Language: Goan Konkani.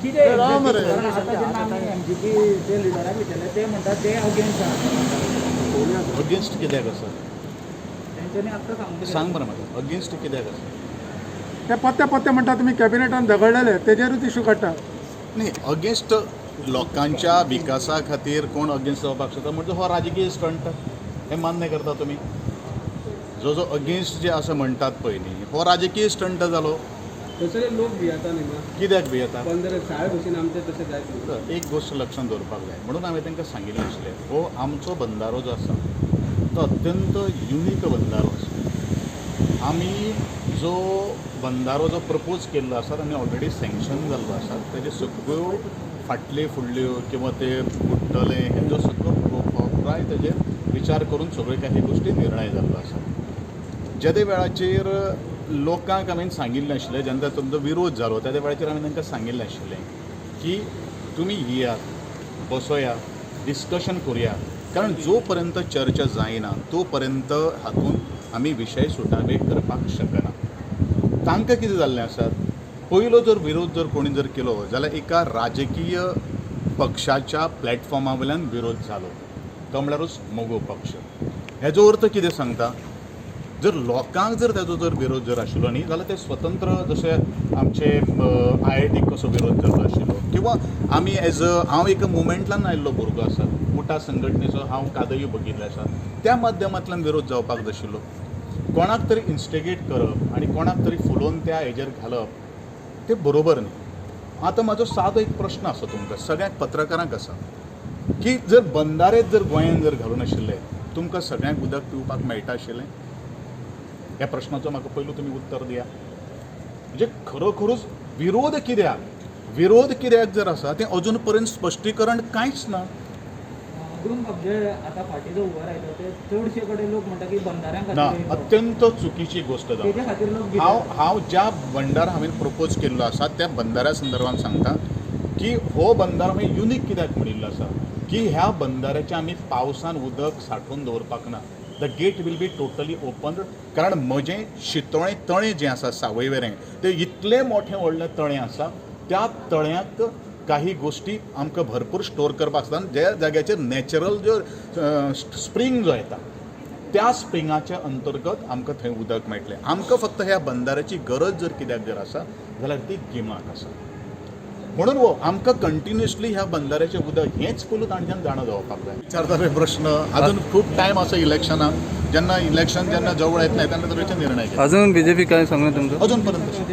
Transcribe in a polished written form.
कितें राव मरे. कारण आतां जेन्ना आमी एमजीपी जे लिडराक विचारले ते म्हणटात ते अगेन्स्ट आसा. अगेन्स्ट कित्याक आसा? तेंच्यांनी आत्तां सांगून दिलें. सांग बरें म्हाका, अगेन्स्ट कित्याक आसा? ते पत्ते पत्ते म्हणटा, तुमी कॅबिनेटान झगडलेले तेजेरूच इशू काडटा. न्ही, अगेन्स्ट लोकांच्या विकासा खातीर कोण अगेन्स्ट जावपाक शकता? म्हणजे हो राजकीय स्टंट हें मान्य करता तुमी? जो जो अगेन्स्ट जे आसा म्हणटात पळय न्ही, हो राजकीय स्टंट जालो. तसले लोक भियेता न्ही मा. कित्याक भियेता? बंदर शाळे भशेन आमचे तशें जायत न्ही. तर एक गोश्ट लक्षांत दवरपाक जाय, म्हणून हांवें तांकां सांगिल्लें आशिल्लें, हो आमचो बंदारो जो आसा तो अत्यंत युनीक बंदारो आसा. आमी जो बंदारो जो प्रपोज केल्लो आसा आनी ऑलरेडी सँक्शन जाल्लो आसा, तेजे सगळ्यो फाटल्यो फुडल्यो किंवा ते बुडटले हेजो सगळो पुराय तेजेर विचार करून सगळ्यो काही गोश्टी निर्णय जाल्लो आसा. जेदे वेळाचेर लोकांक हांवें सांगिल्लें आशिल्लें, जेन्ना तुमचो विरोध जालो त्या वेळाचेर हांवें तांकां सांगिल्लें आशिल्लें की तुमी येयात, बसोया, डिस्कशन करुया, कारण जो पर्यंत चर्चा जायना तो पर्यंत हातूंत आमी विशय सुटावे करपाक शकना. तांकां कितें जाल्लें आसा, पयलो जर विरोध जर कोणी जर केलो जाल्यार एका राजकीय पक्षाच्या प्लॅटफॉर्मा वयल्यान विरोध जालो, तो म्हणल्यारूच मगो पक्ष. हेजो अर्थ कितें सांगता, जर लोकांक जर ताजो जर विरोध जर आशिल्लो न्ही जाल्यार ते स्वतंत्र, जशे आमचे आयआयटीक कसो विरोध जाल्लो आशिल्लो किंवा आमी एज अ हांव एका मुवमेंटान आयिल्लो भुरगो आसा, उटा संघटनेचो हांव कादयो बघिल्ले आसा, त्या माध्यमांतल्यान विरोध जावपाक जाय आशिल्लो. कोणाक तरी इन्स्टिगेट करप आनी कोणाक तरी फुलोवन त्या हेजेर घालप तें बरोबर न्ही. आतां म्हाजो सादो एक प्रश्न आसा तुमकां सगळ्यांक पत्रकारांक आसा की जर बंदारेच जर गोंयान जर घालून आशिल्ले, तुमकां सगळ्यांक उदक पिवपाक मेळटा आशिल्लें? ह्या प्रश्नाचो म्हाका पयलू तुमी उत्तर दिया. म्हणजे खरोखरूच विरोध कित्याक, विरोध कित्याक जर आसा तें अजून पर्यंत स्पश्टीकरण कांयच ना. अग्रून जे आतां फाटीं जो हुंवार आयलो ते चडशे कडेन लोक म्हणटा की बंदाऱ्यां ना. खातीर येयलो. अत्यंत चुकीची गोश्ट जावन तेजे खातीर लोक हांव भितात. हांव ज्या बंदार हांवें प्रपोज केल्लो आसा त्या बंदाऱ्या संदर्भात सांगता की हो बंदारो हांवें युनीक कित्याक म्हणिल्लो आसा की ह्या बंदाऱ्याचें आमी पावसान उदक सांठोवन दवरपाक ना. The gate will be totally open, कारण म्हजें शितोळें तळें जें आसा सावयवेरें, तें इतलें मोठें व्हडलें तळें आसा, त्या तळ्यांत काही गोश्टी आमकां भरपूर स्टोर करपाक आसता आनी ज्या जाग्याचेर नॅचरल ज्यो स्प्रींग जो येता त्या स्प्रिंगाच्या अंतर्गत आमकां थंय उदक मेळटलें. आमकां फक्त ह्या बंदाऱ्याची गरज जर कित्याक जर आसा जाल्यार ती गिमाक आसा, म्हणून हो आमकां कंटिन्युअसली ह्या बंदाऱ्याचें उदक हेंच पयलू तांच्यान जाणा जावपाक जाय. विचारता ते प्रश्न, अजून खूब टायम आसा इलेक्शनाक. जेन्ना इलेक्शन जेन्ना जवळ येतलें तेन्ना तरेचे निर्णय घेतले. अजून बीजेपी काय सांगणार तुमचं? अजून पर्यंत.